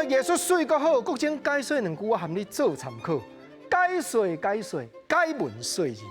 藝術媠閣好，國珍解說兩句，我含你做參考。解說解說，解文說字。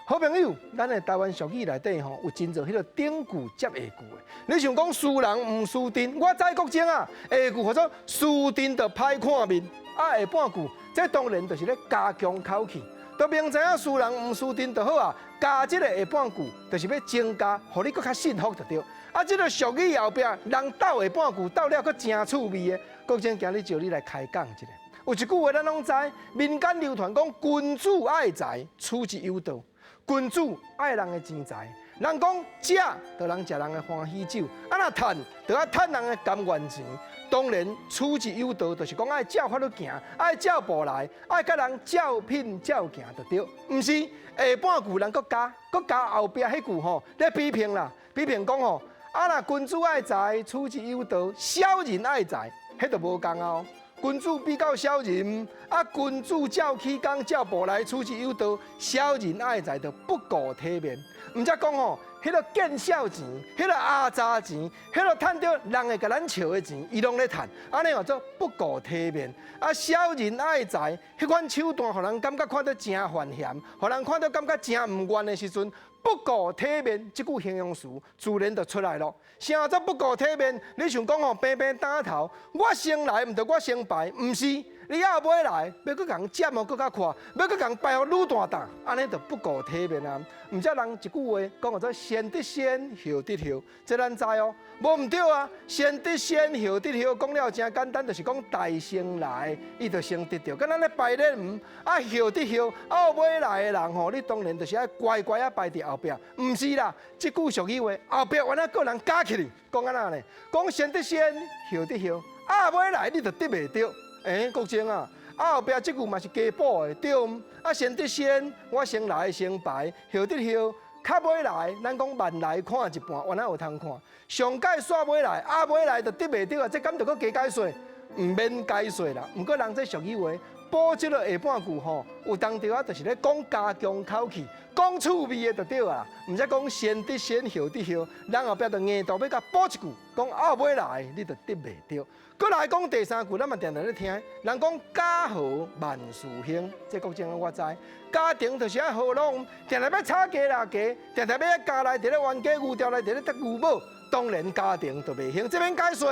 好朋友，咱的台灣俗語內底吼，有真濟彼個頂句接下句的。你想講輸人毋輸陣，我知國珍啊，下句叫做輸陣就歹看面，啊下半句，這當然就是咧加強口氣。都明知影輸人毋輸陣就好啊，加這個下半句，就是欲增加，予你閣較信服就對。啊，這個俗語後壁人鬥下半句鬥了閣誠趣味的，國珍今日招你來開講一下。有一句話咱攏知，民間流傳講君子愛財，取之有道。君子愛人的錢財，人講食就人食人的歡喜酒，啊若趁就愛趁人的甘願錢。當然，取之有道，就是講愛照法律行，愛照步來，愛佮人照品照行就對。毋是下半句人閣加，閣加後壁彼句吼，咧批評啦，批評講吼，啊若君子愛財，取之有道，小人愛財，彼就無仝哦。君子比較小人，啊，君子照起工照步來，取之有道；小人愛財就不顧體面。毋才講吼，彼個見笑錢，彼個阿雜錢，彼個趁著人會共咱笑的錢，伊攏咧趁，按呢叫做不顧體面。啊，小人愛財，彼款手段，予人感覺看著誠犯嫌，予人看著感覺誠毋願的時陣，不顧體面，這句形容詞自然就出來咯。啥叫不顧體面？你想講吼，平平擔頭，我先來毋著我先排，毋是你後尾來，欲閣共佔予閣較闊，欲閣共排予愈大擔，按呢就不顧體面啊！毋才人一句話講做先得先，後得後，這咱知哦，無毋對啊。先得先，後得後，講了誠簡單，就是講大先來，伊就先得著，敢若咧排隊毋啊後得後，後尾來的人吼，你當然就是愛乖乖仔排佇後壁，毋是啦。這句俗語話後壁原來閣有人加起來，講按怎呢？講先得先，後得後，後尾來你就得袂著。欸，國珍啊，啊後壁這句嘛是加補的，對毋？啊先得先，我先來先排，後得後，較尾來，咱講慢來看一半，原來有通看。上蓋煞尾來，後尾來就得袂著啊！這敢著閣加解說？毋免解說啦。毋過人這俗語話，補這個下半句吼，有當著啊，就是咧講加強口氣，講趣味的就對啊。毋才講先得先，後得後，人後壁就硬度欲共補一句，講後尾來你就得袂著。閣來講第三句，咱嘛定定咧聽，人講家和萬事興，這國珍我知。家庭就是愛和樂，定定欲吵架啦家，定定欲家內佇咧冤家牛牢內佇咧得牛母，當然家庭就袂興。這免解說，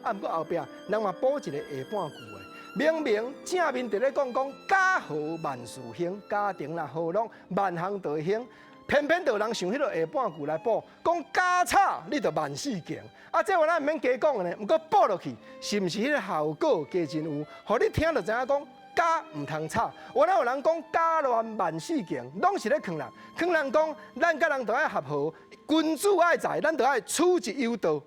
啊，毋過後壁人嘛補一個下半句的，明明正面佇咧講講家和萬事興，家庭若和樂，萬項都會興。偏偏就有人想彼個下半句來補，講家吵你就萬事窮。啊，這話咱毋免加講的呢，毋過補落去，是毋是彼個效果加真有？予你聽就知影講家毋通吵。原來有人講家亂萬事窮，攏是咧勸人，勸人講咱佮人著愛合和，君子愛財，咱著愛取之有道。